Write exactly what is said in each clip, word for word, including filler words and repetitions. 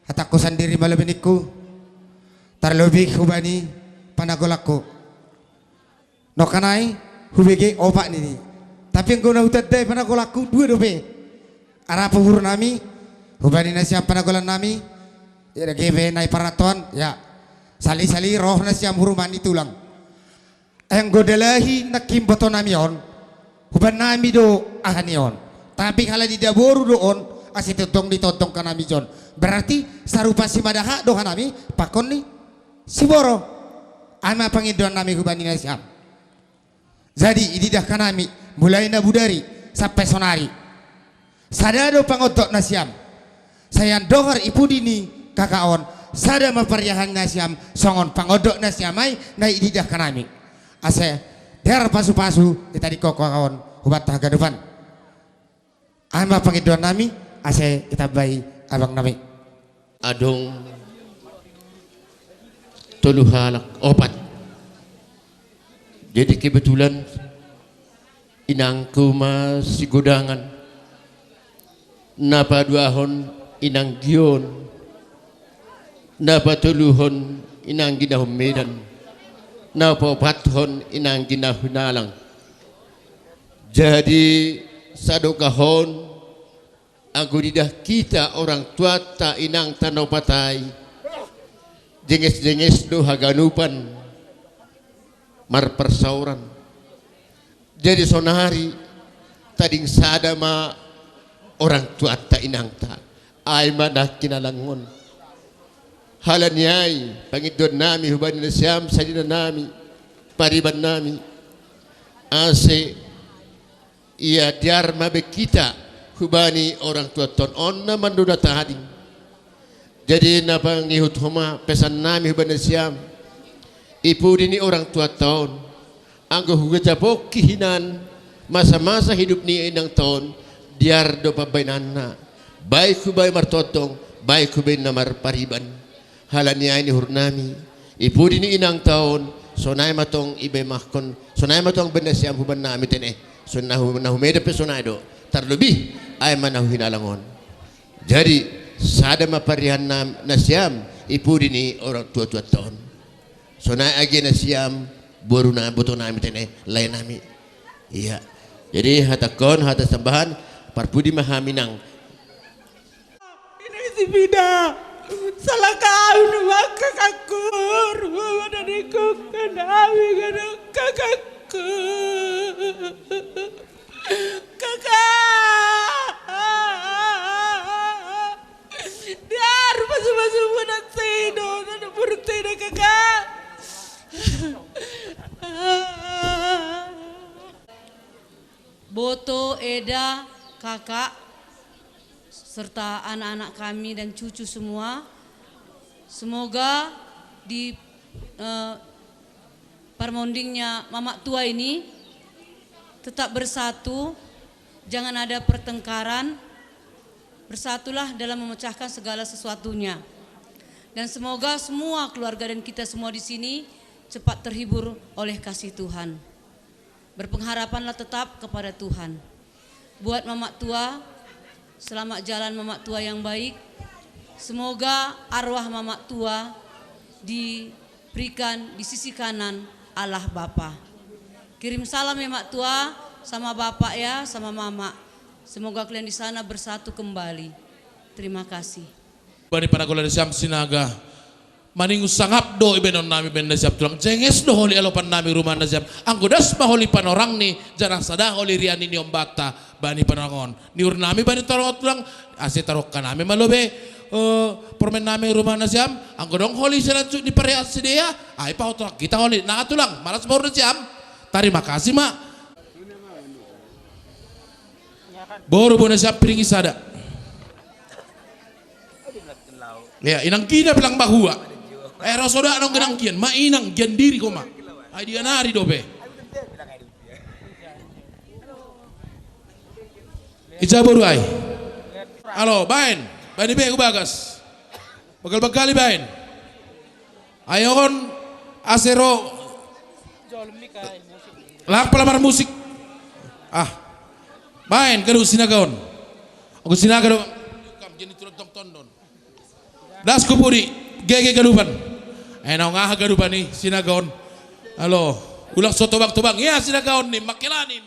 Atakku sandiri malobi ningku, tarlobi hubani panagolanku. Nongkanai hubege opat nini. Tapi anggo na hutandai panagolanku dua dope. Ara puhur nami, hubani nasiam panagolan nami, ya dage be nai paratoan, ya. Sali-sali roh nasiam hurumani tulang. Anggo dalahi nangkin boto nami on, huban nami do aha ni on. Tapi halani daboru do on, ase tongtong ditongtong hanami jon. Berarti sarupa simada hak do hanami, pakon ni siboro. Ai ma pangidoan nami hubani nasiam. Jadi ididah hanami, mulai na budari, sampai sonari. Sada do pangondok nasiam. Sai andohar i pudi ni kaka on, sada ma pariahan nasiam, songon pangondok nasiam ai, na ididah hanami. Ase, dear pasu-pasu, itadingkon kaka on, hubanta haganupan. Ai ma pangidoan nami, ase itambai abang nami. Adong tolu halak, opat. Jadi kebetulan inangku ma Sigodangan, na paduahon inang Gion, na patoluhon inang Ginahum Medan, na paopathon inang Ginahum Hinalang. Jadi sadokahon, anggo didah hita orang tuanta inangta na opat ai, jenges-jenges do haganupan marparsaoran. Jadi sonari tading sada ma orang tuanta inangta, ai ma nangkin alangon. Halani ai pangidoan nami hubani nasiam, sadina nami, pariban nami, ase ia dear ma be hita hubani orang tuanta on, on na mandok tading. Jadi na pangihut homa pesan nami hubani nasiam, i pudi ni orang tuanta on, anggo hujapongki hinan masa-masa hidup ni inangta on, dear do pambahenanna, baik hubahen martongtong, baik hubahen na marpariban. Halani ai ni uhur nami, i pudi ni inangta on, sonai ma tong ibahen mahkon, sonai ma tong bahen nasiam huban nami tene. Sonai na hu-, na humeda pe sonai do. Tarlobi, ai ma na hu Hinalang on. Jadi sada ma pariahan nam-, nasiam, i pudi ni orang tua-tuanta on. Sonai age nasiam, boru na boto nami tene, lae nami. Ia. Jadi hatangkon, hata sambahan, parpudi ma hami nang. Inang Sibida, salah kau nang kakakku, rumah mana nikung kanawi kanawi kakakku. Kakak. Dia rumah subuh-subuh dan sino, dan burung sino kakak. Boto, Eda, Kakak, serta anak-anak kami dan cucu semua. Semoga di, eh, parmondingnya Mamak Tua ini tetap bersatu, jangan ada pertengkaran, bersatulah dalam memecahkan segala sesuatunya. Dan semoga semua keluarga dan kita semua di sini cepat terhibur oleh kasih Tuhan. Berpengharapanlah tetap kepada Tuhan. Buat Mamak Tua, selamat jalan Mamak Tua yang baik. Semoga arwah Mamak Tua diberikan di sisi kanan Allah Bapa. Kirim salam ya Mak Tua, sama Bapak ya, sama Mamak. Semoga kalian di sana bersatu kembali. Terima kasih. Bani panagolan ni siam Sinaga. Maningon sangap do ibahenon nami bahen nasiam tulang. Jenges do holi alopan nami rumah nasiam. Anggo das ma holi panorang ni, janah sada holi rian ni ombanta bani panorang on. Ni uhur nami bani panorang on tulang, ase tarongkap nami ma lobi, eh, parumaen nami rumah nasiam. Anggo dong holi sian anju ni parian sidea, ai pahothon hita holi. Nanga tulang, malas ma uhur nasiam. Tarima kasih ma. Boru bona siap piringi sada. Ya, inang gina bilang bahua. Eh, rosoda nong genang gian, ma inang gian diri koma. Ai dia nari dope. Ija boru ai. Alo, baen. Baen ibe ku bagas. Begal-begal ibaen. Ai on ase ro lang pala marmusik. Ah. Baen ganup Sinaga on. Anggo Sinaga do. Kam jadi turun tong tondon. Das ku pudi, gege gadupan. Eno ngaha gadupan ni sinagaon. Alo, ulang so tobang-tobang ya sinagaon ni makelanim.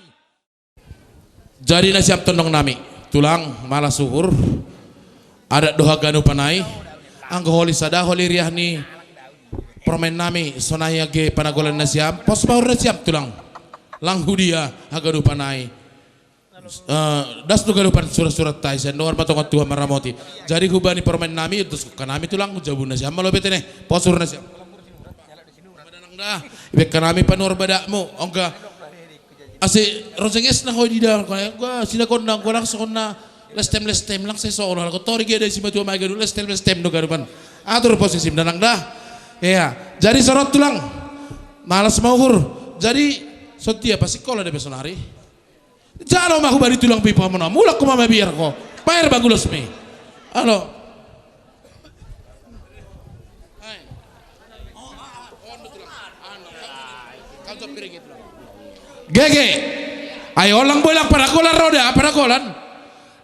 Jadi nasiam tondong nami, tulang mala suhur. Adat doha gadupan ai. Anggo holi sada holi riah ni permen nami sonai age panagolan nasiam. Pos bahur nasiam tulang. Langhu dia hagadupan ai. Eh, das tu galupan surat-surat tai sen dohor matongon Tuhan maramoti. Jadi hubani permen nami terus kanami tulang jabuna siam malo betene posur na siam. Dah, ibek kanami panor badakmu ongga. Asi rojenges na hoi di dalam kaya gua sina konna gua langsung konna lestem lestem langsung seolah ko tori gede si matua mai gadu lestem lestem do gadupan. Atur posisi menang dah. Iya, jadi sorot tulang. Malas mau ukur. Jadi setia pasti kola de besonari. Jalo mah hubari tulang pipa mena mulak ku mama biar ko. Paer bagulos mi. Alo. Gege. Ayo lang boy lang pada kolan roda pada kolan.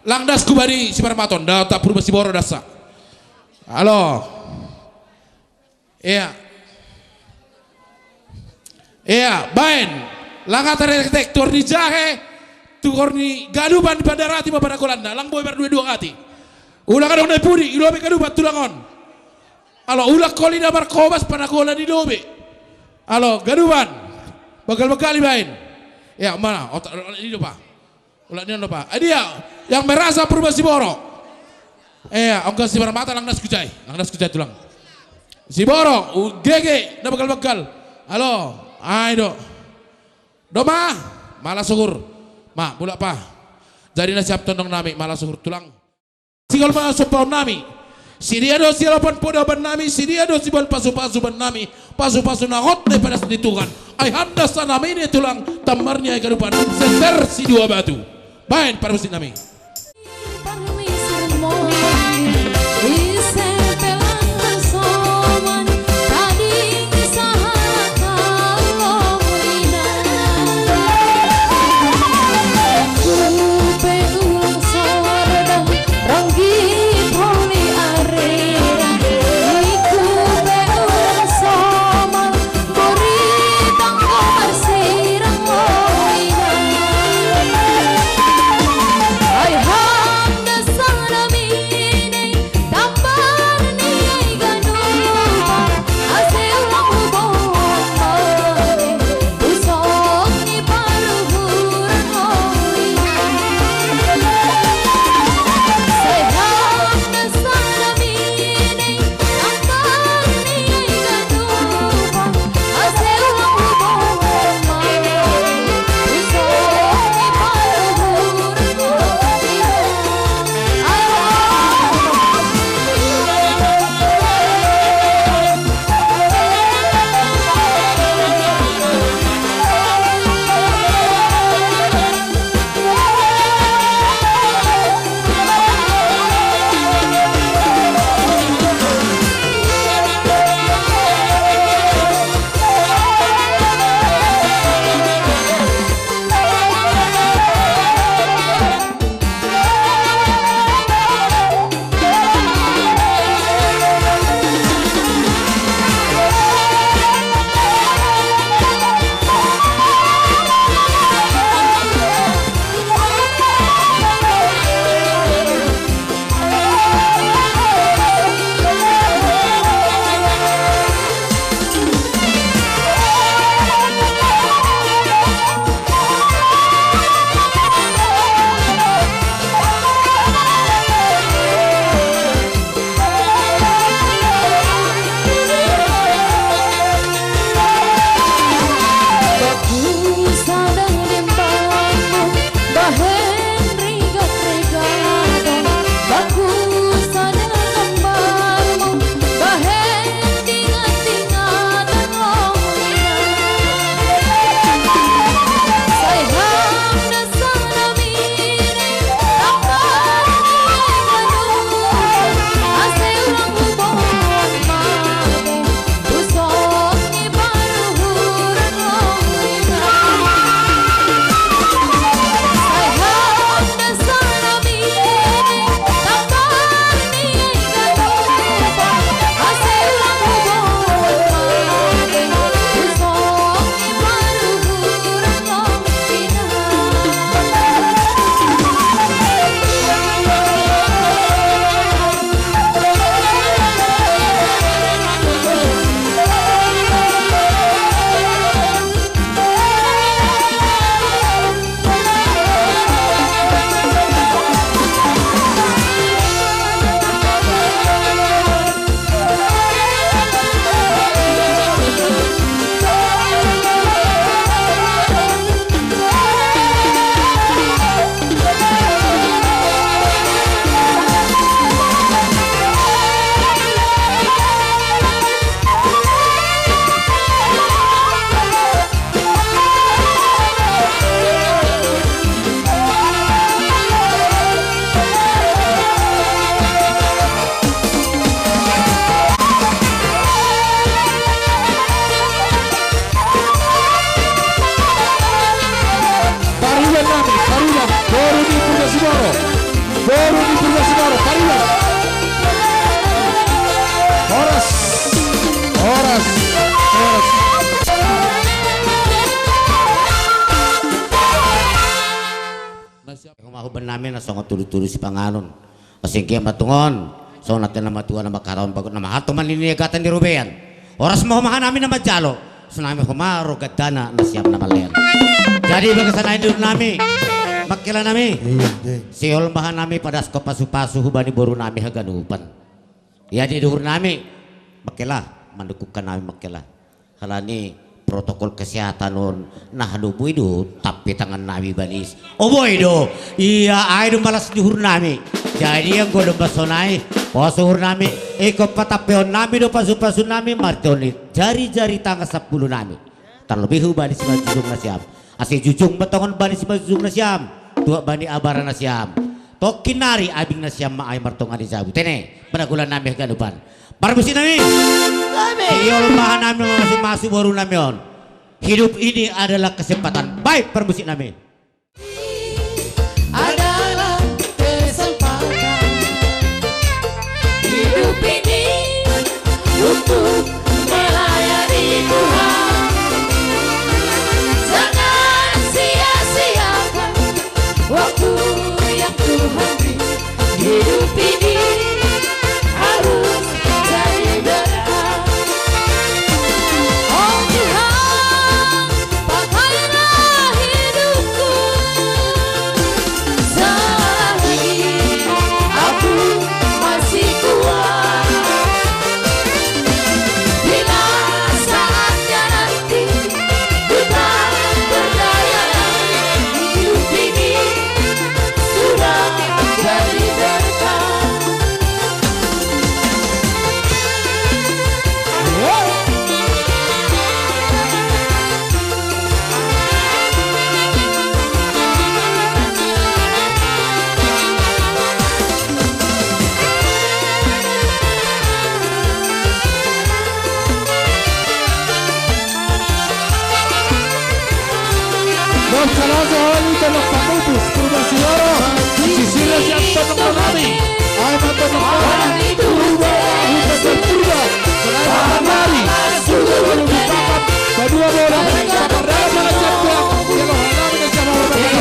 Lang das kubari si Parmaton da tak purba si boro dasa. Alo. Iya. Iya, baen. Langata retek torni jahe tu korni gaduban pada rati ma pada kolanda lang boy berdua dua kati. Ulang adong nai pudi ilobe gaduban tulangon. Alo ulang koli damar kobas pada kola di lobe. Alo gaduban. Bagal-bagal baen. Ya mana otak di lupa. Ulah nian lupa. Adia yang merasa purba si boro. Eh, ongka si mata langnas kujai, langnas kujai tulang. Si boro, ugege na begal-begal. Halo, ai do. Doma, mala suhur. Ma, bulak pa. Jadi na siap tondong nami mala suhur tulang. Sigol ma sopaon nami. Sidia do sialapan poda ban nami, sidia do sibuan pasu-pasu ban nami. Pasu-pasu na hot daripada seni Tuhan. Ai handa sana mene tulang tammarnya ai kadupan. Seter si dua batu. Baen parmusi nami. songon tudu-tudu sipanganon. Singke matungon, songon na tena matua na makaron bagot na maharto manini gatan di rubean. Oras ma homa hanami na manjalo, sonami homa rogadana na siap na malean. Jadi bagasan ai di uhur nami, mangkela nami. Iya, iya. Sihol ma hanami padaskon pasu-pasu hubani boru nami haganupan. Ia di uhur nami, mangkela, mandukungkan nami mangkela. Halani protokol kesehatan on, nah do boi do tampe tangan nami banis. O boi do, ia ai do malas di uhur nami. Jadi anggo domba sonai, pos uhur nami, ingkon patampeon nami do pasu-pasu nami martoni jari-jari tangan sampulu nami. Terlebih hubani simanjujung nasiam. Ase jujung ma tongon bani simanjujung nasiam, tuak bani abara nasiam. Tongkin nari abing nasiam ma ai martonga ni jabu. Tene, panagulan nami haganupan. Parmusik nami. Nami. Iol bahan nami mamasu-masu boru nami on. Hidup ini adalah kesempatan. Baik, parmusik nami. Adalah kesempatan hidup ini untuk melayani Tuhan. Jangan sia-siakan waktu yang Tuhan beri. Hidup ini harus jadi berkah. Oh Tuhan, pakailah hidupku. Selagi aku masih kuat, bila saatnya nanti ku tak berdaya lagi, hidup ini sudah jadi berkah. Los Calazo, Oli, Tolok Pamupus, Purba Siworo, Sisile, Siap, Tolok Nami, Aima, Tolok Nami, Purba, Hutan, Purba, Senayan, Mari, Sulu, Bulu, Bipakat, Badua, Bola, Sabar, Dalam, Dalam, Jabua, Yellow, Nami, dan Jawa, Barat.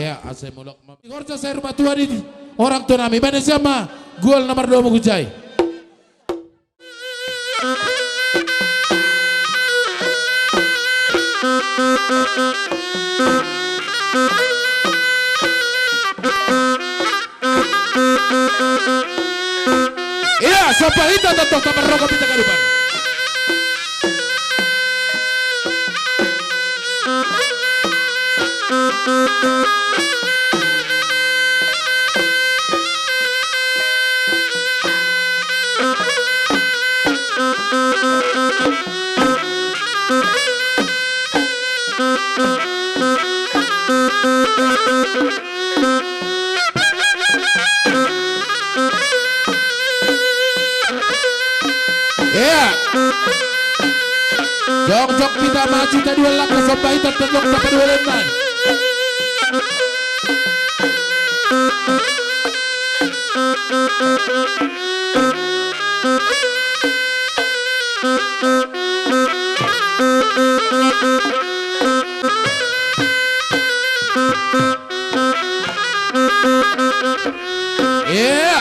Ya, ase mulak ma-, gorja sai rumah tua di orang tua nami. Bane siama, gual nomor dua mugujai. Iya, sopa hita totong taparroko pita kadupan. Iya. Jongjong pita maju tadi, langkah sopa hita totong tapadualenna. Iya.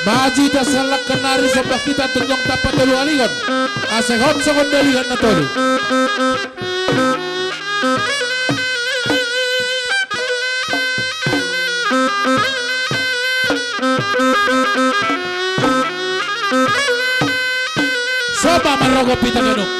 Maju hita sallak kennari sopa hita totong tapatolualingon. Ase hot songon dalihan na tolu. Sopa marroko pita ganup.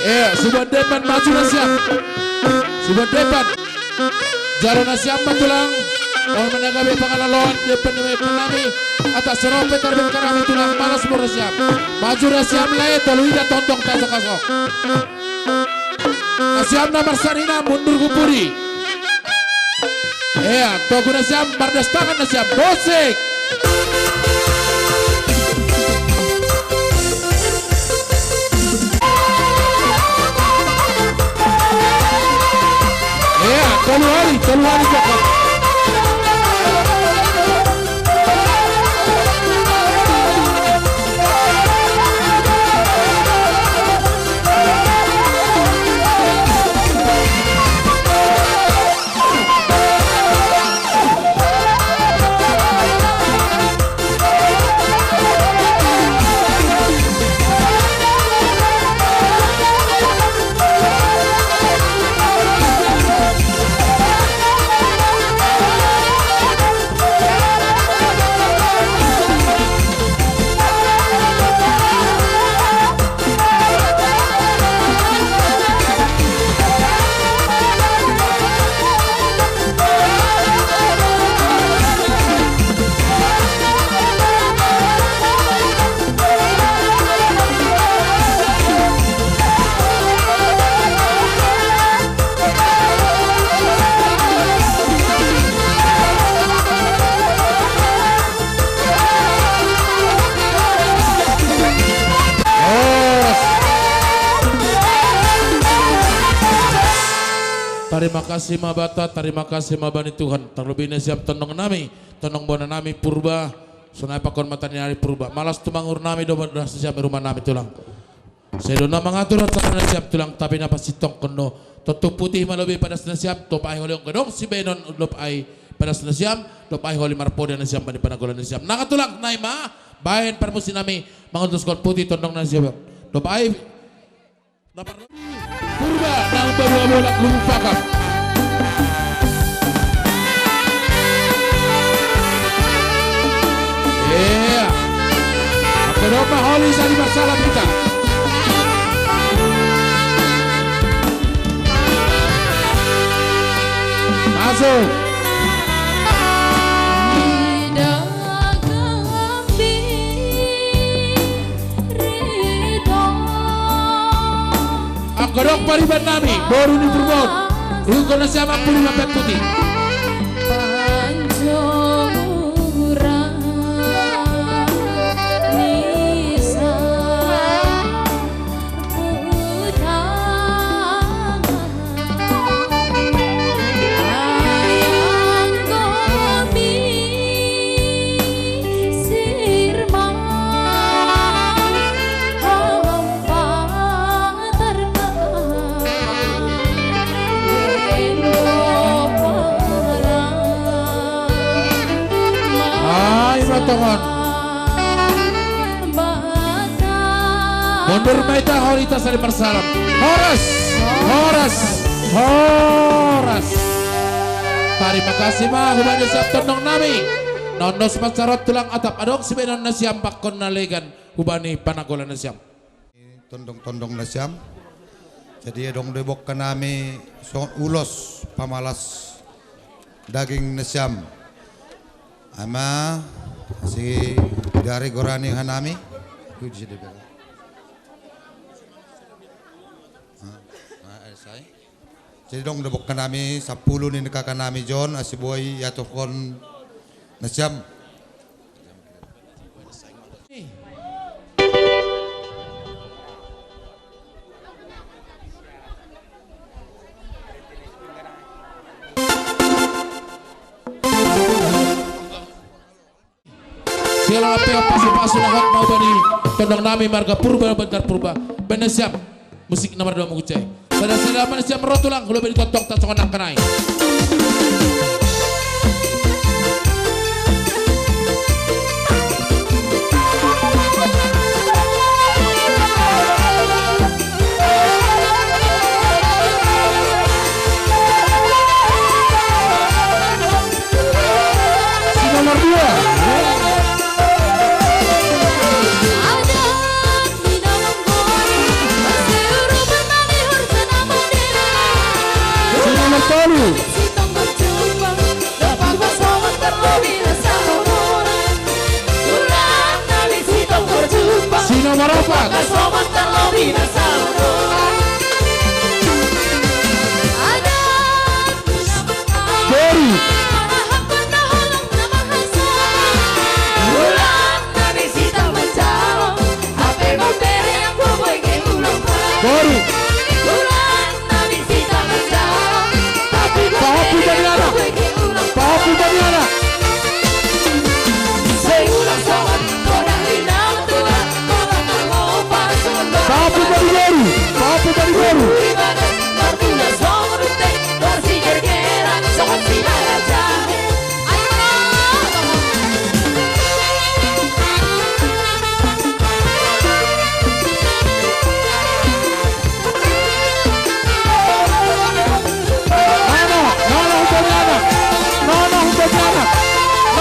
Eh, suban depan maju nasiam. Suban depan. Jalo nasiam ma tulang. On ma na gabe pangalaloan depan ni nami. Atas serope tarbengka nami tulang, malas mur nasiam. Maju nasiam lae, tolu ida totong tasok-asok. Nasiam na marsanina mundur hu pudi. Ea, togu nasiam, mardastangan nasiam, bosik. Ea, tolu hali, tolu hali cokot. Tarima kasih ma Debata, tarima kasih ma bani Tuhan, tarlobi nasiam tondong nami, tondong bona nami Purba, sonai pakon mata ni ari Purba. Malas tumang uhur nami dohot das nasiam i ruma nami tulang. Sai do na mangatur acara nasiam tulang, tapi na pasintongkon do. Tontu putih ma lobi padas nasiam, dob ai holi angka adong sibahenon, dob ai padas nasiam, dob ai holi marpoda nasiam bani pananggolan nasiam. Nanga tulang, nai ma bahen parmusi nami mangutuskon putih tondong nasiam. Dob ai na parlobi Purba nang babua bolak Lumbung Pakam. Iya. Angka domma holi sadi marsalam hita. Masuk. Angka adong pariban nami, boru ni Purba on. Ihuthon nasiam Ampuri Mampean Putih. Bermaita horita sari marsalam. Horas, horas, horas. Tarima kasih ma hubani siap tondong nami. Nondos macarot tulang atap adong sibenon nasiam pakkon na legan hubani panagolan nasiam. Tondong-tondong nasiam. Jadi adong do bokka nami songon ulos pamalas daging nasiam. Ama si gari gorani hanami. Itu di sini. Jadi adong do bokka nami sampulu ni kaka nami jon asi boi iatuhkon nasiam. Siala mape pasu-pasu na hot mau bani tondong nami marga Purba, Bantar Purba. Benda siap. Musik nomor dua mengucai. Pada selama siap rotulang kalau beri totok tak songon nangkanai. Si nomor dua. Si nomor tolu. Si nomor opat. Boru. Boru. Pahopu jadi anak. Pahopu jadi anak. Pahopu jadi boru. Pahopu jadi boru. Nono, nono hubani anak. Nono hubani anak.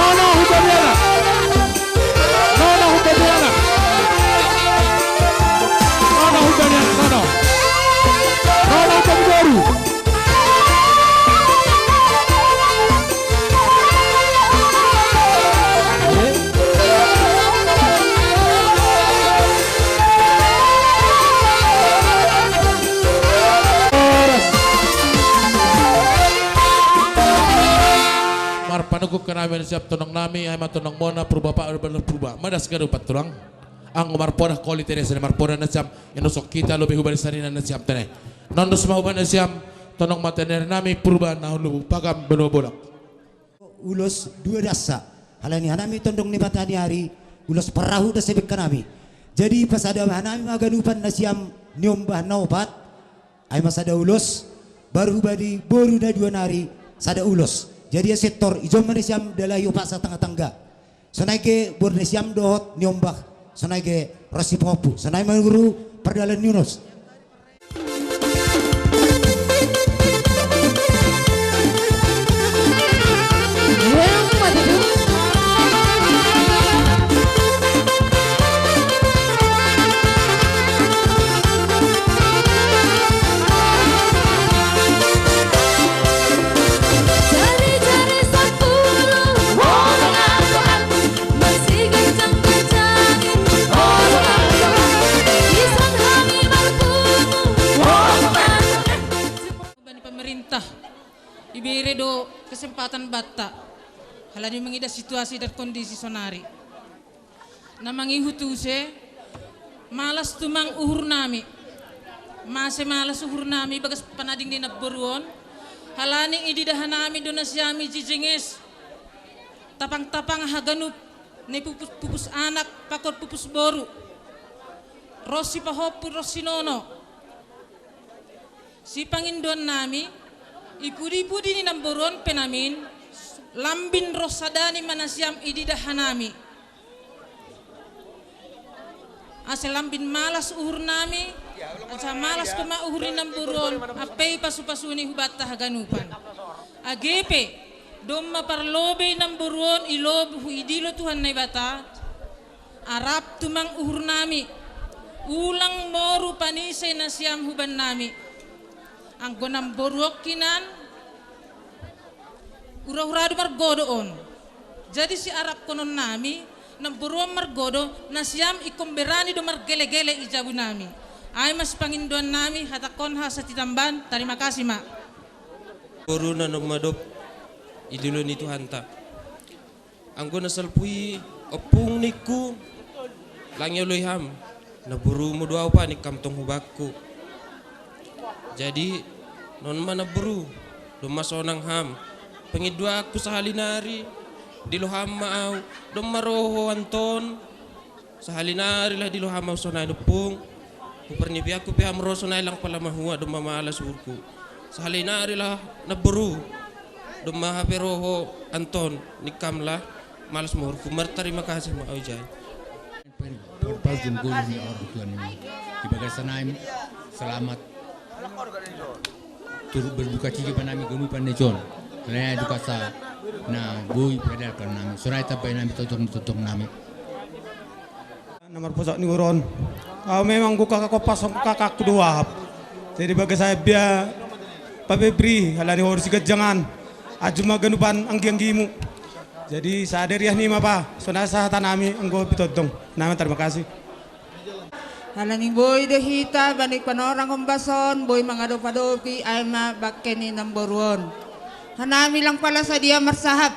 Nono hubani anak. Nono hubani anak. Nono hubani anak, nono. Nono hubani boru. Marpanungkun hanami siap tondong nami, ai ma tondong muna Purba, Pak, Purba. Madas ganupan tulang. Anggo marpoda holi tene sene marpoda nasiam, inusok hita lobi hubani sanina nasiam tene. Nondos ma hubani nasiam, tondong ma tene nami Purba na lubu pagam banua bolak. Ulos dua dasa, halani hanami tondong ni patani ari, ulos parrahu dasa bengka nami. Jadi pasada hanami ma ganupan nasiam niombah na opat, ai ma sada ulos, baru hubani boru na dua nari sada ulos. Jadi ia sektor, ijon ma nasiam dalahi opat satangah tangga. Sonai ge boru nasiam dohot niombah, sonai ge ro si pahompu, sonai ma guru pardalan ni ulos. Bani pemerintah, ibere do kesempatan banta, halani mangida situasi dan kondisi sonari. Na mangihut use, malas tumang uhur nami. Mase malas uhur nami bagas panading ni namboru on, halani ididah nami do nasiam i jijenges. Tapang-tapang haganup ni pupus, pupus anak pakon pupus boru. Ro si pahompu ro si nono. Sipangindo nami, i pudi-pudi ni namboru on pe namin, lambin ro sadani ma nasiam ididah hanami. Asa lambin malas uhur nami, asa malas ko ma uhur ni namboru on, ampei pasu-pasuni hubanta haganupan. Age pe, domma parlobei namboru on i lob-, idilo Tuhan Naibata, arap tumang uhur nami, ulang moru panise nasiam huban nami. Anggo namboru on hinan, ura-ura do margodo on. Jadi siarapkonon nami, namboru on margodo, nasiam ingkon berani do margele-gele i jabu nami. Ai ma sipangindoan nami, hatahon hata sitambaon, tarima kasih ma. Boru na domma dob idilo ni Tuhanta. Anggo na salpu i ompung ningku, lang ioloi ham, namborumu do au pa ningkam tong hubakku. Jadi, non ma namboru, domma sonang ham. Pangindoanku sahali nari, dilo ham ma au, domma ro ho Anton. Sahali nari lah dilo ham au sonai ompung. Huparnipianku pe ham ro sonai lang pala mahua domma malas uhurku. Sahali nari lah namboru. Domma hape ro ho Anton, ningkam lah malas ma uhurku. Martarima kasih ma au ijai. Parpajung guru ni orang tua ni. Di bagasan ai selamat. Turut berduka cita ma nami ganupan na jon. Lea duka sa na boi padalkan nami. Sonai tambai nami totong-totong nami. Na marpusok ni uhur on. Au memang go kakak kopas on kakakku do wahap. Jadi bagas ai bia pabebri halani ho do siganjangan. Aji ma ganupan anggi-anggimu. Jadi sada riah ni ma pa. Sonai sa hata nami anggo pitotong. Nama tarima kasih. Halani boi do hita bani panorang ombas on, boi mangadop-adopi ai ma bangke ni namboru on. Hanami lang pala sadia marsahap.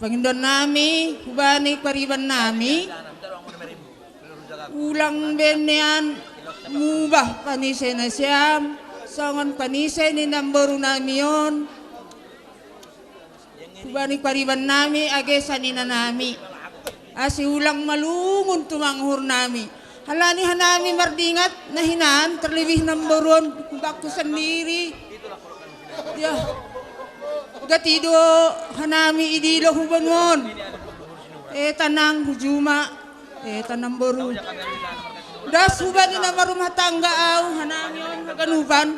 Pangindoan nami hubani pariban nami, ulang be nian mubah panise nasiam songon panise ni namboru nami on. Hubani pariban nami age sanina nami, asa ulang malungun tumang uhur nami. Halani hanami mardingat na hinan, terlebih namboru on hubakku sendiri. Ya, gati do hanami idilo hubamu on. E tanang hujuma, e tanang boru. Das hubani na marumah tangga au, hanami on haganupan,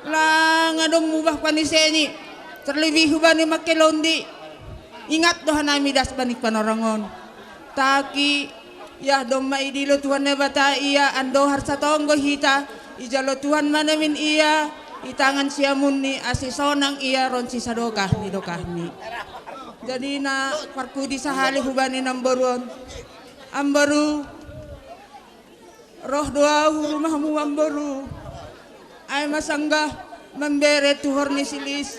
lang adong mubah panise ni, terlebih hubani mangke londi. Ingat do hanami das bani panorang on. Taki, ya domma idilo Tuhan Naibata ia, andohar satonggo hita, ijalo Tuhan ma namin ia, i tangan siamunni asa sonang ia ronsi sadokah ni dokahni. Jadi na parpudi sahali hubani namboru on. Amboru, roh do au hu rumahmu amboru. Ai ma sanggah mambere tuhor ni si Lis.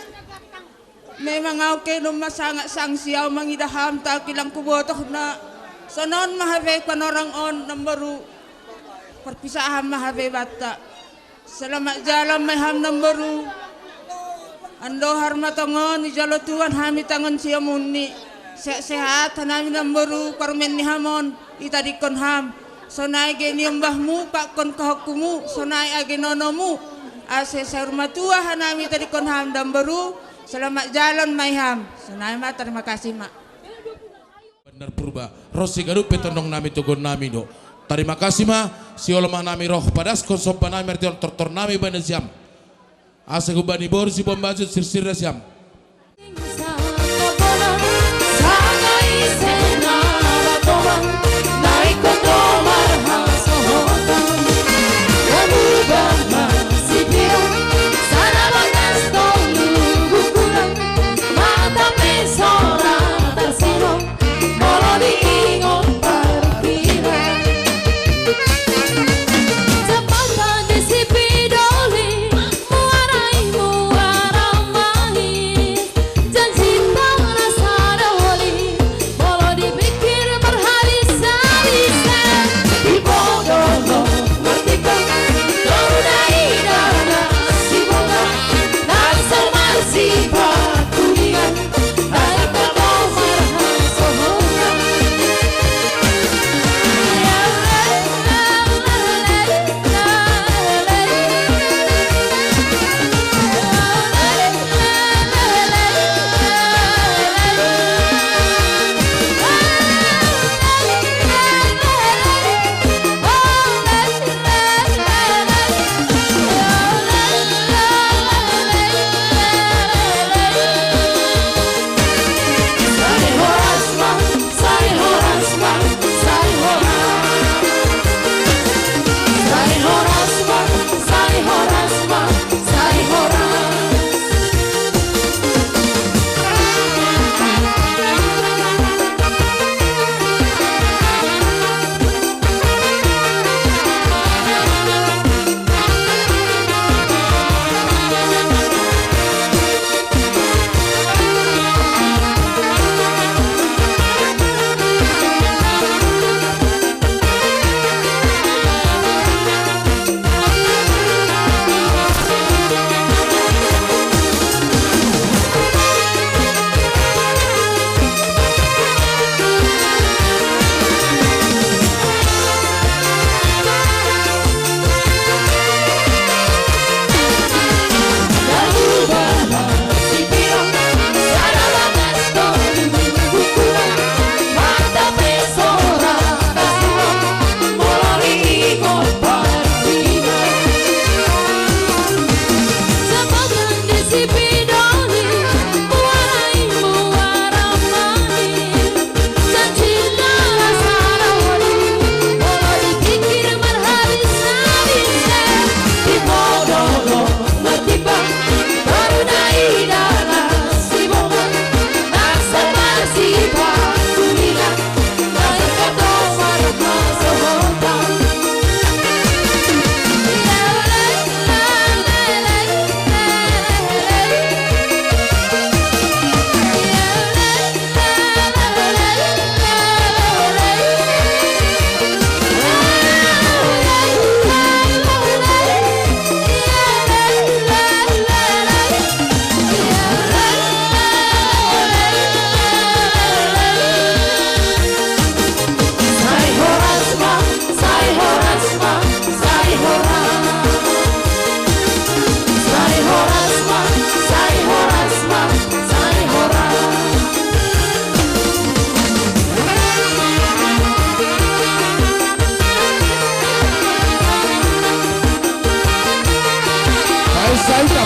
Memang au ke domma sangat sangsi au mangida ham, tapi lang kubotoh na sonon ma hape panorang on namboru. Parpisahan ma hape banta. Selamat jalan ma i ham namboru. Andohar ma tongon ijalo Tuhan hami tangan siamunni. Sehat-sehat hanami namboru, parumaen ni ham on itadingkon ham. Sonai age niombahmu, pakkon kahongkumu, sonai age nonomu. Asa saur matua hanami itadingkon ham namboru. Selamat jalan ma i ham. Sonai ma, tarima kasih ma. Bandar Purba, ro siganup pe tondong nami, togon nami do. Tarima kasih ma, siolo ma nami roh padaskon somba nami martior tortor nami bani siam. Asa hubani boru si Bombajut sirsir nasiam.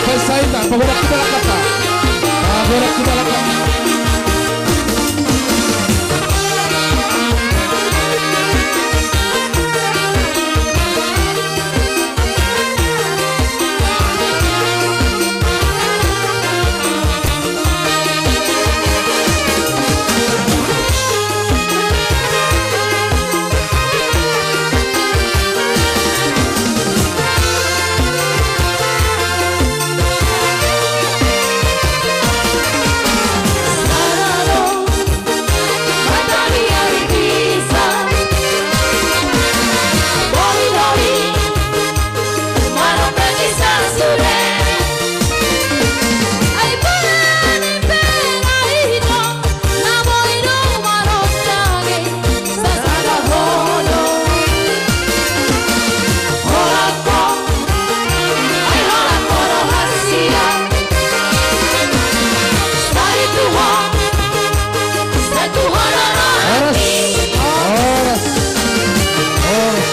Pesaita, pagorak kita lakata. Pagorak kita lakata. Horas. Horas. Horas.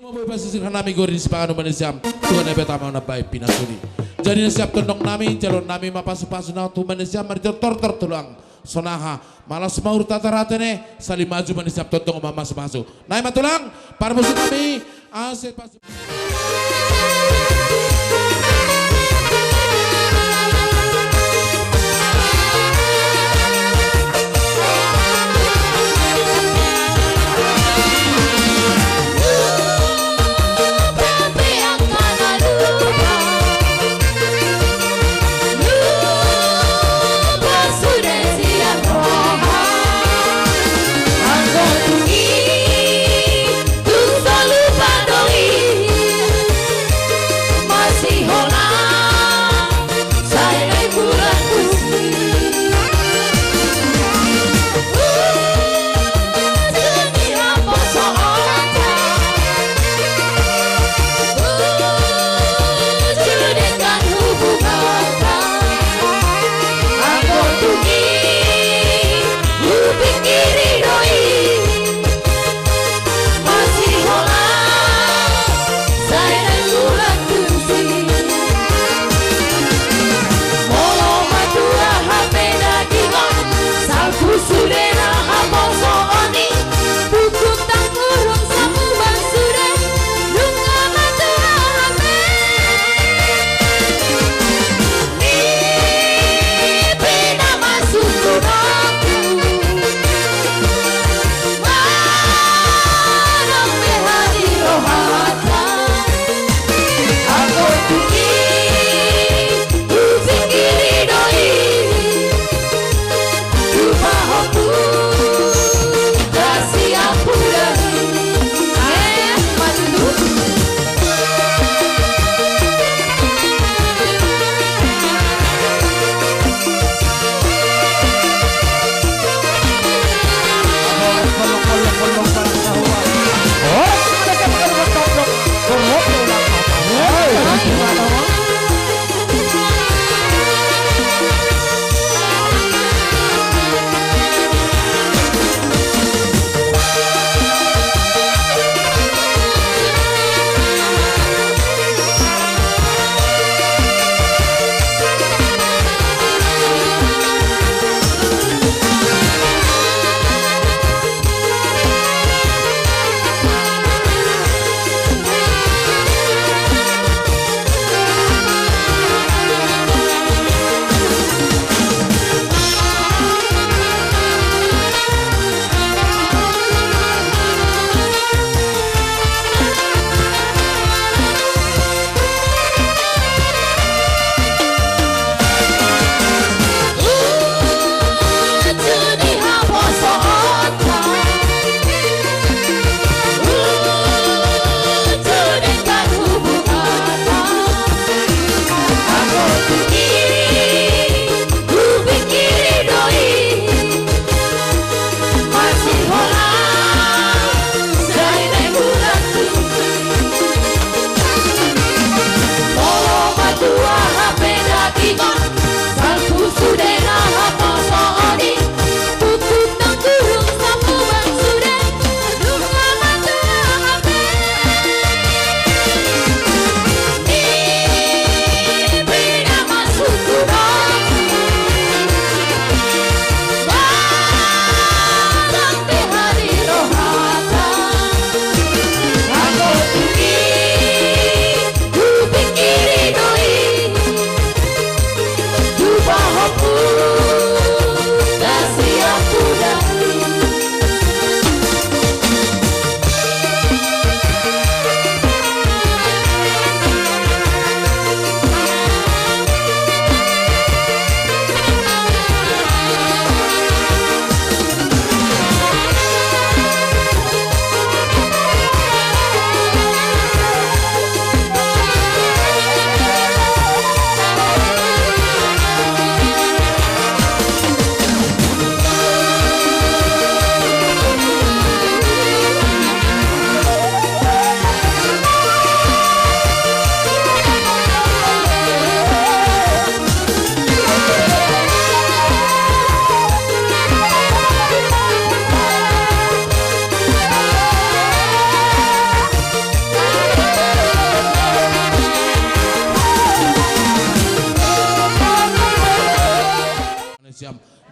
Mo boy pasisir hanami gori ni sipanganu manisiam. Tuhan ebe tama na bai pinasuni. Jadi na siap tondong nami, jalo nami mapasu-pasu na tu manisiam, marjo tortor tulang. Sonaha, malas maur tataratene, sali maju manisiam tondong mamasu-pasu. Nai matulang, parmusu nami, ase pasu.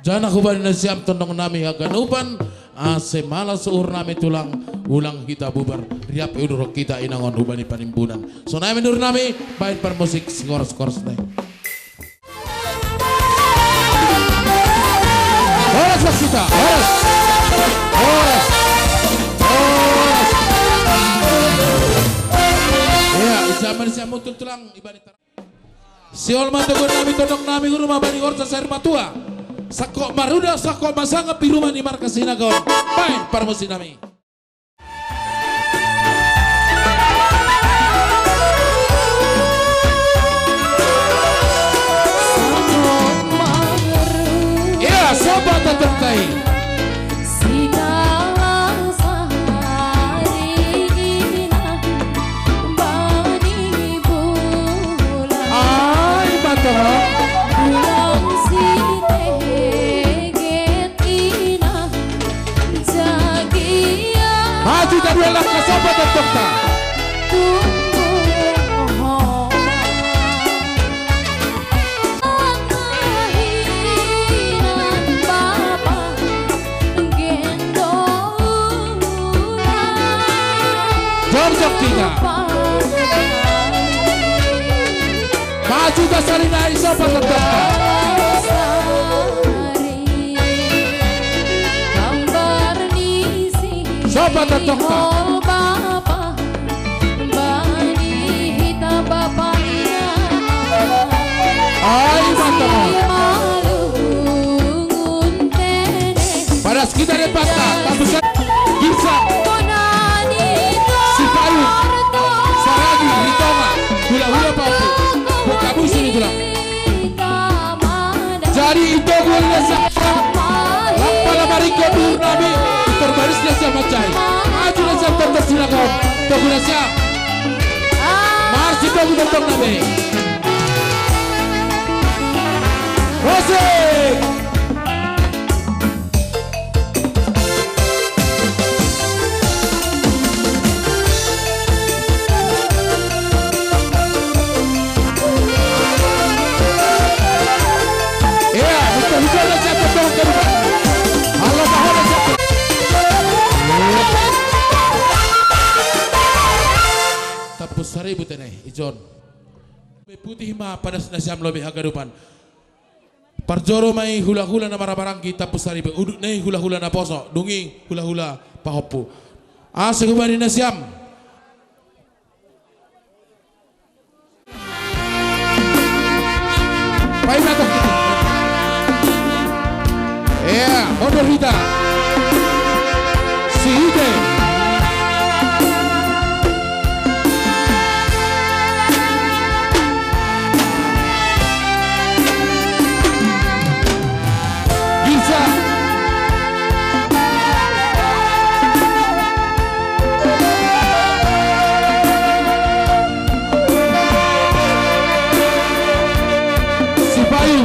Janah hubani nasiam tondong nami haganupan, ase malas uhur nami tulang, ulang hita bubar, riap udurhon hita inang on hubani panimbunan. Sonai ma ni uhur nami, bahen parmusik, sikoras-koras nai. Horas wassita, horas. Horas. Horas. Ia, ijama ni siamun tulang, ibani tar- Sihol ma toguan nami, tondong nami, uhur ma bani horja saur matua. Sangkop marudah, sangkop masangap di rumah ni markas Sinaga on. Bahen parmusik nami. Ia, sobat tetap tai. Ai, mantap. Maju, tadi langkah sobat dan dokter. Jongjong tiga. Maju, Tasari nai, sobat tetap. Sobat tetap. Bani hita bapa ina. Ai, mantap. Padas kita di pasta, tapi sa-, bisa. Sipayung, Saragi, Ritonga, hula-hula papu, buka busu ni tulang. Jadi ito gua nasa. Lapala mariko dur nami, terbaris nasa macai. Aju nasa tonton silakan. Togu nasa. Marsi togu tonton nami. Musik. Iya, betul, betul, ada siapa dong, kan? Halo, Pak, ada siapa? Tapus saribu tene, ijon. Putih ma padas nasiam lobi haganupan. Parjolo ma i hula-hula na marabaranggi tapus saribu, udut na i hula-hula naposo, dung i hula-hula pahompu. Ase hubani nasiam. Paima toh. Iya, mundur hita. Sihite. Bisa. Sipayu.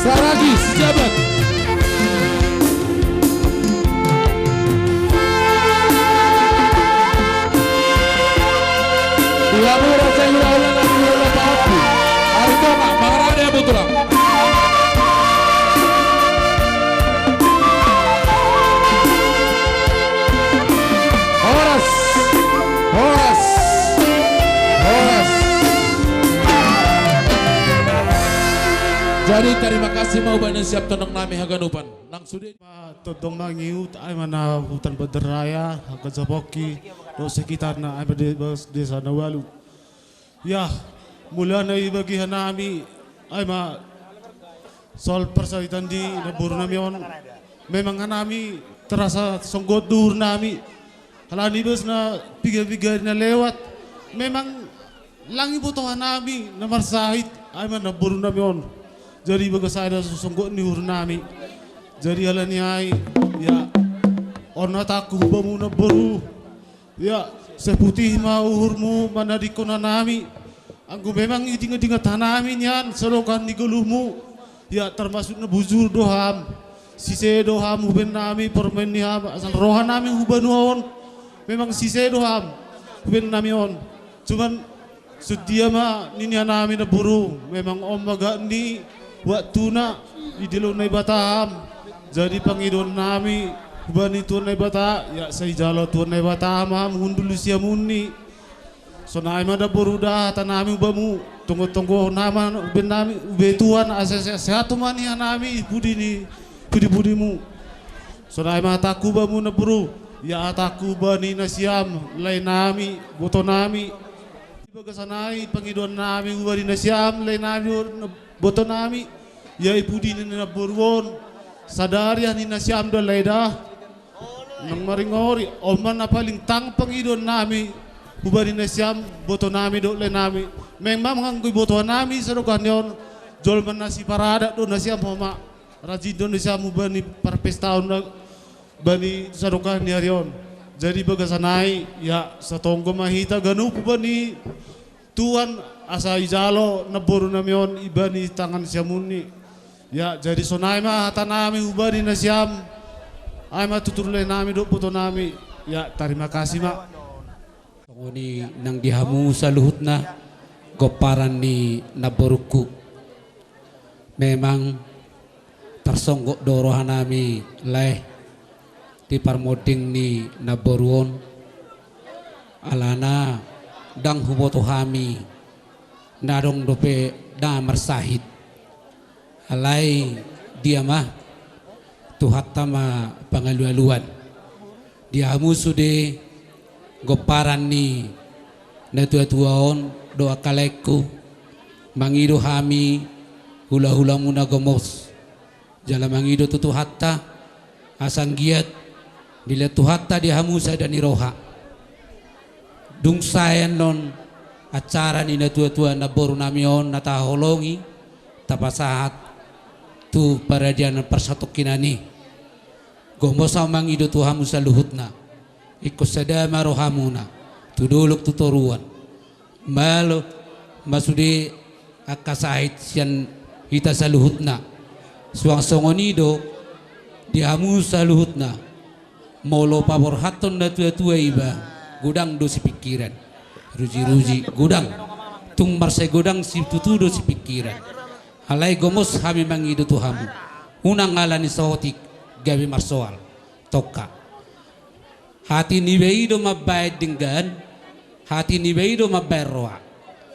Saragi, Sijabat. Iya, Bu, rasanya ulah-ulah, ulah-ulah, Pak Abdi. Ari Toma, Bang Rade, Bu, tulang. Horas. Horas. Horas. Jadi, tarima kasih mau banyak siap tondong nami haganupan. Nang sude. Ma tondong mangihut, ai ma na hutan Bandaraya, angka Japoki, dohot sekitarna, ai ma de-, bas desa na ualu. Ia, mulana ibagi hanami, ai ma soal parsahitan di namboru nami on. Memang hanami terasa songgot do uhur nami. Halani bas na piga-piga na lewat. Memang lang iboto hanami na marsahit, ai ma namboru nami on. Jadi bagas ai na so songgot ni uhur nami. Jadi halani ai, ia, on hatangku bamu namboru. Ia, sai putih ma uhurmu manadingkon hanami. Anggo memang idingat-dingat hanami nian sadongkan ni goluhmu. Ia, termasuk na bujur do ham. Sise do ham huben nami pormen ni ham, asal roha nami hubanua on. Memang sise do ham huben nami on. Cuman sedia ma nini nami na boru, memang on ma gak ni waktuna di delo Naibata ham. Jadi pangidoan nami hubani Tuhan Naibata, ya sai jalo Tuhan Naibata ma ham hundul di siamunni. Sonai ma da boru da hata nami ubamu, tonggo-tonggo nama uben nami ube Tuhan asa sehat-sehat ma ni nami pudi ni pudi-pudimu. Sonai ma hataku ubamu na boru, ya hataku bani nasiam, lae nami, boto nami. Bagasanai pangidoan nami ubani nasiam, lae nami, boto nami. Ya ipudi ni na boru on, sadari ni nasiam da lae da. Nang maringori, on ma na paling tang pangidoan nami hubani nasiam, boto nami dohot lae nami. Memang anggo iboto nami sadokah ni on, jolma na siparadat do nasiam homa. Rajin do nasiam hubani parpestaon na bani sadokah ni ari on. Jadi bagasanai, ya satonggo ma hita ganup hubani Tuhan asa ijalo na boru nami on ibani tangan siamunni. Ya, jadi sonai ma hata nami hubani nasiam. Ai ma tutu lae nami dohot boto nami. Ya, tarima kasih ma. Songon i nang di hamu saluhutna gomparan ni na borungku. Memang tarsonggot do roha nami lae di parmonding ni na boru on. Alana ndang huboto hami na adong dope na marsahit. Alai dia ma, Tuhanta ma pangalualuan. Di hamu sude gomparan ni natuatua on dohot angka laengku, mangido hami hulahulamuna gomos. Jala mangido tu Tuhanta, asa anggiat dilehon Tuhanta di hamu sada ni roha. Dung sae annon acara ni natuatua na boru nami on na tahaholongi, tapasahat tu paradian parsatongkinan i. Gomos ahu mangido tu hamu saluhutna. Ingkon sada ma rohamuna tu dolok tu toruan. Malo ma sude angka sahit sian hita saluhutna. Suang songon i do di hamu saluhutna. Molo paborhathon natuatua iba, godang do sipingkiran. Rujiruji godang. Tung marsai godang situtu do sipingkiran. Alai gomos hami mangido tu hamu. Unang ala ni saotik gabe marsoal. Tongka. Hati ni iba i do mambaen denggan, hati ni iba i do mambaen roha.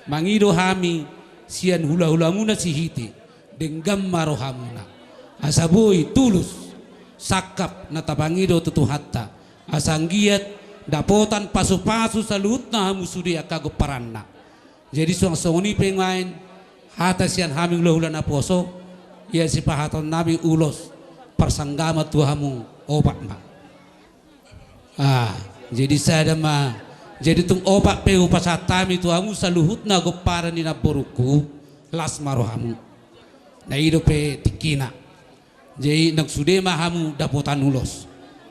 Mangido hami sian hulahulamuna sihite, denggan ma rohamuna. Asa boi tulus sangkap na tapangido tu Tuhanta. Asa anggiat dapotan pasupasu saluhutna hamu sude angka gomparanna. Jadi suang songon i pe nuaeng hata sian hami hulahula naposo, ia sipasahaton nami ulos parsanggaman tu hamu opat ma. Ah, jadi sada ma, jadi tung opat pe hupasahat hami tu hamu saluhutna gomparan ni namborungku, las ma rohamu. Na i dope tingkina. Jadi nang sude ma hamu dapotan ulos.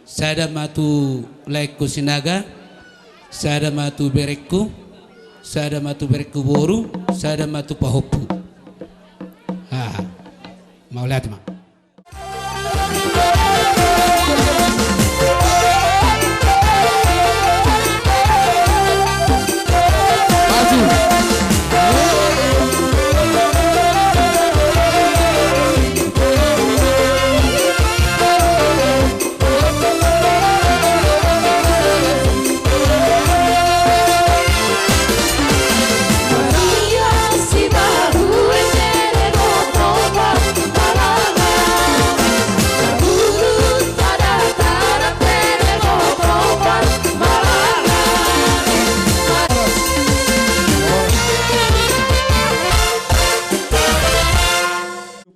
Sada ma tu laengku Sinaga, sada ma tu berengku, sada ma tu berengku boru, sada ma tu pahompu. Ah, mauliate ma.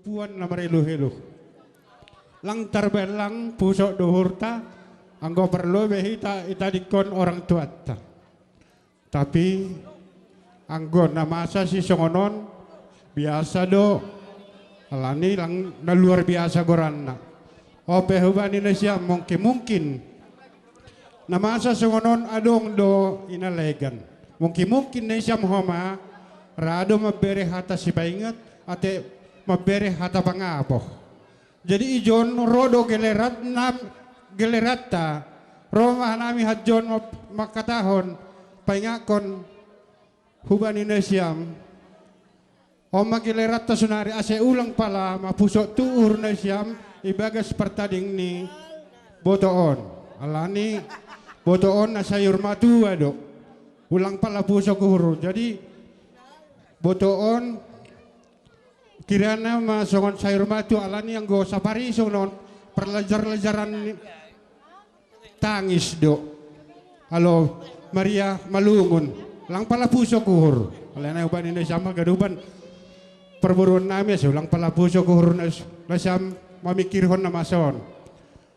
Puan na marelu-helu. Lang tarbaen lang pusok do uhurta, anggo parlu be hita itadingkon orang tuanta. Tapi anggo na masa sisongon on biasa do, alani lang na luar biasa goranna. Ope hubani nasiam mungkin-mungkin na masa songon on adong do i na legan. Mungkin-mungkin nasiam homa ra do mambere hata sipaingot, ate mambere hata pangapoh. Jadi ijon ro do geleratna, geleranta, ro ma hanami hanjon map-, mangkatahon, paingakkon hubani nasiam. On ma geleranta sonari ase ulang pala mapusok tu uhur nasiam ibagas partading ni boto on. Alani boto on na sayur matua do. Ulang pala pusok uhur. Jadi boto on kirana ma songon sayur matua alani anggo sapari songon parlajar-lajaran ni tangis do. Alo Maria Malungun. Lang pala pusok uhur. Alana hubani nasiam haganupan parboruon nami ase ulang pala pusok uhur nas-, nasiam mamikirhon na masa on.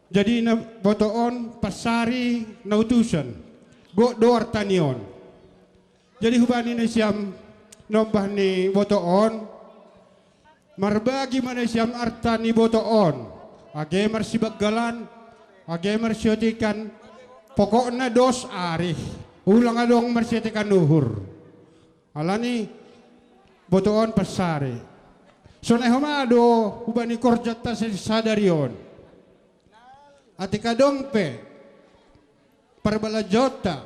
Jadi na boto on pansari na utusan. Gok do arta ni on. Jadi hubani nasiam nombah ni boto on. Marbagi ma nasiam arta ni boto on, age marsibanggalan, age marsiotikan, pokokna dos ari, ulang adong marsiotikan uhur. Alani boto on pansari. Sonai homa do hubani korjanta sadari on. Atik adong pe parbalanjonta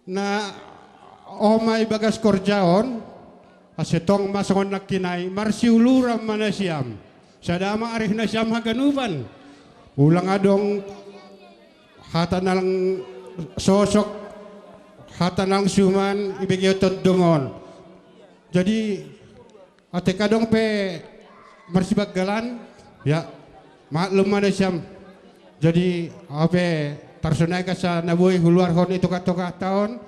na homa ibagas korja on, ase tong ma songon nangkin i, marsiuluran ma nasiam. Sada ma arih nasiam haganupan. Ulang adong hata na lang sosok, hata na lang suman ibege tondong on. Jadi atik adong pe marsibanggalan, ya, maklum ma nasiam. Jadi, au pe tarsonai angka na boi huluarhon i tongah-tongahta on,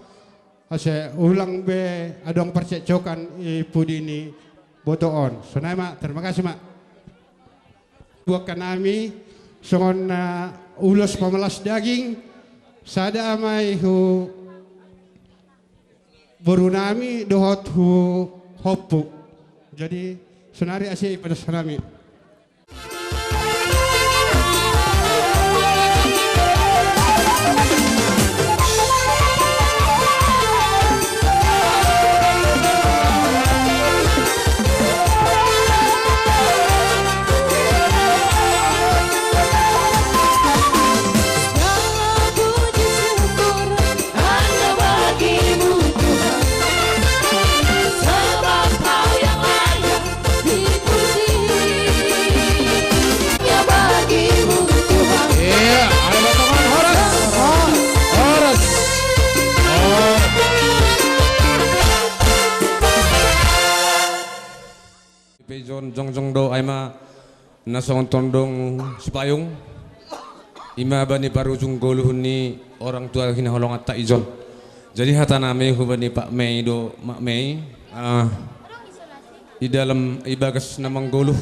ase ulang be adong parcekcokan i pudi ni boto on. Sonai ma, terima kasih ma. Buat hanami, songon na ulos pamalas daging, sada ma i hu boru nami dohot hu hompu. Jadi, sonari ase ipadas hanami. Segala puji syukur hanya bagimu Tuhan. Sebab Kau yang layak dipuji. Hanya bagimu Tuhan. Iya, ayo tangan horas. Horas. Horas. Pe ijon jongjong do ai ma na songon tondong sipayung. I ma bani parujung goluh ni orang tua hinaholonganta ijon. Jadi hata nami hubani Pak Mei do Mak Mei, ah, di dalam ibagas na manggoluh,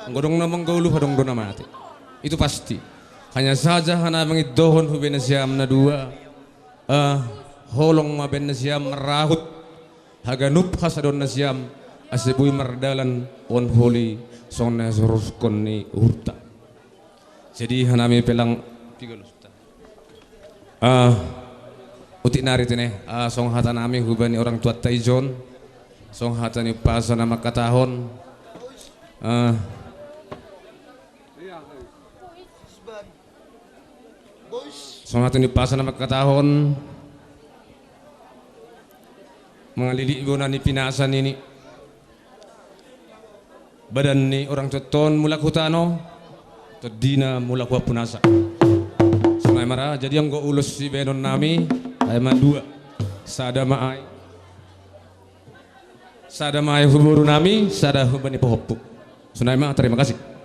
anggo adong na manggoluh adong do na mate. Itu pasti. Hanya saja hana mangidohon hubani nasiam na dua, ah, holong ma baen nasiam marahut haganup hasadon nasiam, ase boi mardalan on holi songon na hasoruskon ni uhurta. Jadi hanami pe lang piga ulos ta. Ah, utik nari tene, ah, songon hata nami hubani orang tuanta ijon, songon hata ni umpasa na mangkatahon, ah, songon hata ni umpasa na mangkatahon, mangalili bona ni pinasa nini. Badan ni orang tuanta on mulak hu tano, tondina mulak hu ampunasa. Sonai ma ra, jadi anggo ulos sibaenon nami, ai ma dua. Sada ma ai. Sada ma ai hu boru nami, sada hubani pahompu. Sonai ma, terima kasih.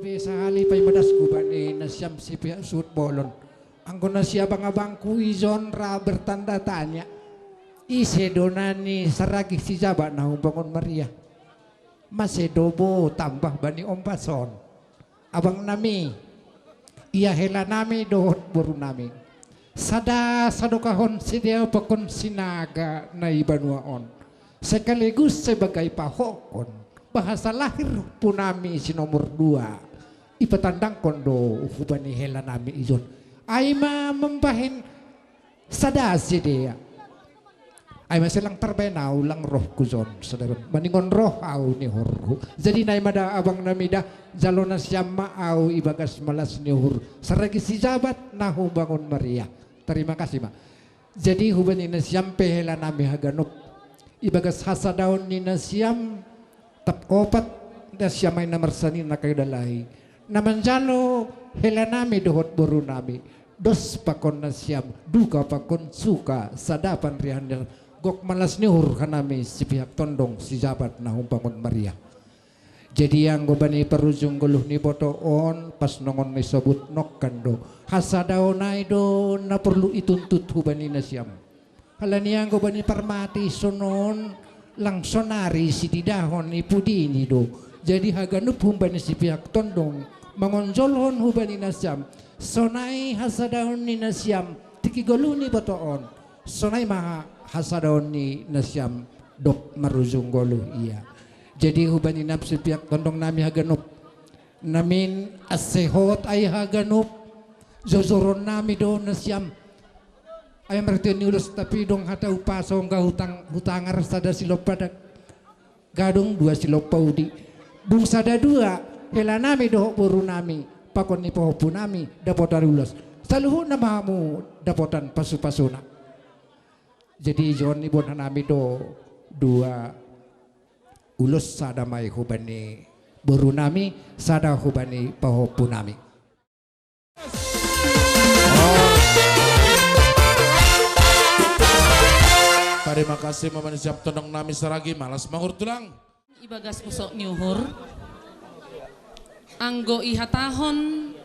Be sahali paima dasku bani nasiam sipihak suhut bolon. Anggo na siabang-abangku ijon ra bertanda tanya. Ise do na ni saragih sijabat na umbangun Maria. Mase do bo tambah bani ombason. Abang nami, ia hela nami dohot boru nami, sada sadokahon sidea pakon sinaga na i banua on, sekaligus sebagai pahokon bahasa lahir punami si nomor dua, ipatandangkon do hubani hela nami ijon. Ai ma mambahen sada sidea. Ai mase lang tarbaen au lang rohku jon, sada maningon roh au ni uhurhu. Jadi nai ma da abang nami da, jalo nasiam ma au ibagas malas ni uhur saragi sijabat na humbangun maria. Tarima kasih ma. Jadi hubani nasiam pe hela nami haganup, ibagas hasadaon ni nasiam, tap opat nasiam ai na marsani na kadalai, na manjalo hela nami dohot boru nami, dos pakon nasiam, duka pakon suka, sada panriahan nasiam, gok malas ni uhur hanami sipihak tondong sijabat na humbangun maria. Jadi anggo bani parujung goluh ni boto on, pas nongon ni sobut nongkan do, hasadaon ai do na porlu ituntut hubani nasiam. Halani anggo bani parmati sonon, lang sonari sididahon i pudini do. Jadi haganup humbani sipihak tondong mangonjolhon hubani nasiam, sonai hasadaon ni nasiam tingki goluh ni boto on, sonai ma hasadaon ni nasiam dok marujung goluh ia. Jadi hubani nasiam sipihak tondong nami haganup, namin ase hot ai haganup, jojoron nami do nasiam. Ai marhite ni ulos tapi dong hata upaso, anggo hutang hutangar sada silompa da gadong, dua silompa udi. Dung sada dua hela nami dohot boru nami, pakon ni pahompu nami dapotan ulos, saluhutna ma hamu dapotan pasupasuna. Jadi jon iboan hanami do dua ulos, sada ma i hubani boru nami, sada hubani pahompu nami. Tarima kasih ma bani nasiam tondong nami saragi, malas ma uhur tulang. Ibagas pusok ni uhur. Anggo ihatahon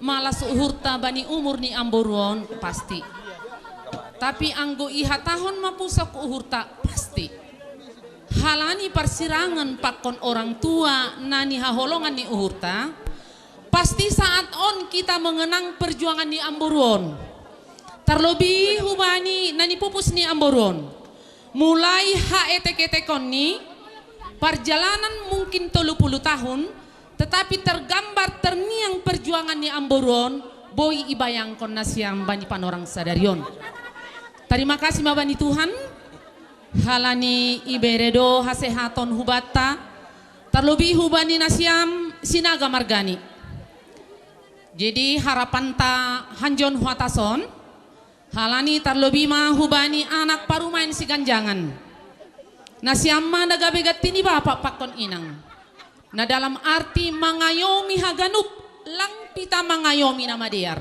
malas uhurta bani umur ni amboru on, pasti. Tapi anggo ihatahon ma pusok uhurta, pasti. Halani parsirangan pakon orang tua na nihaholongan ni uhurta, pasti saat on kita mengenang perjuangan ni amboru on. Tarlobi hubani na nipupus ni amboru on. Mulai haetek-etekonni, parjalanan mungkin tolu puluh tahun, tetapi tergambar terniang perjuangan ni amboru on, boi ibayangkon nasiam bani panorang sadari on. Tarima kasih ma bani Tuhan, halani ibere do hasehaton hubanta, tarlobi hubani nasiam Sinaga margani. Jadi harapanta hanjon huatas on, halani tarlobi ma hubani anak parumaen Siganjangan. Nasiam ma na gabe ganti ni bapa pakon inang. Na dalam arti mangayomi haganup, lang pita mangayomi na madear.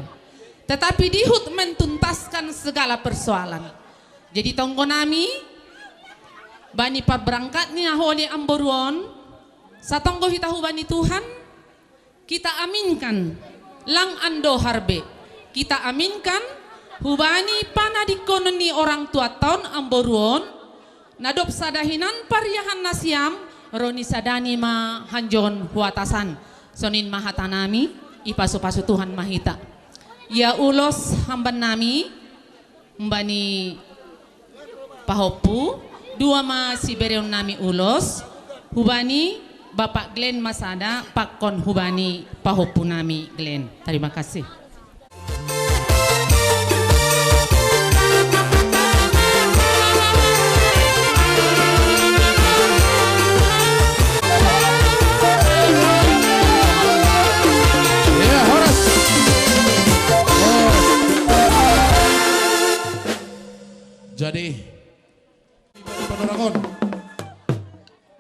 Tetapi dihut mentuntaskan segala persoalan. Jadi tonggo nami, bani parberangkat ni haholi amboru on, satonggo hita hubani Tuhan, kita aminkan, lang andohar be. Kita aminkan, hubani panadingkonon ni orang tuanta on amboru on, na dob sada hinan pariahan nasiam, ro ni sadani ma hanjon huatasan. Sonin ma hata nami, ipasu-pasu Tuhan ma hita. Ia ulos hamban nami, humbani pahompu, dua ma sibereon nami ulos, hubani Bapak Glenn ma sada, pakon hubani pahompu nami Glenn. Tarima kasih. Iya, horas. Jadi, panorang on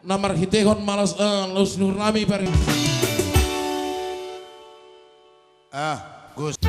na marhitehon malas, eh, los ni uhur nami pari. Ah, Gus.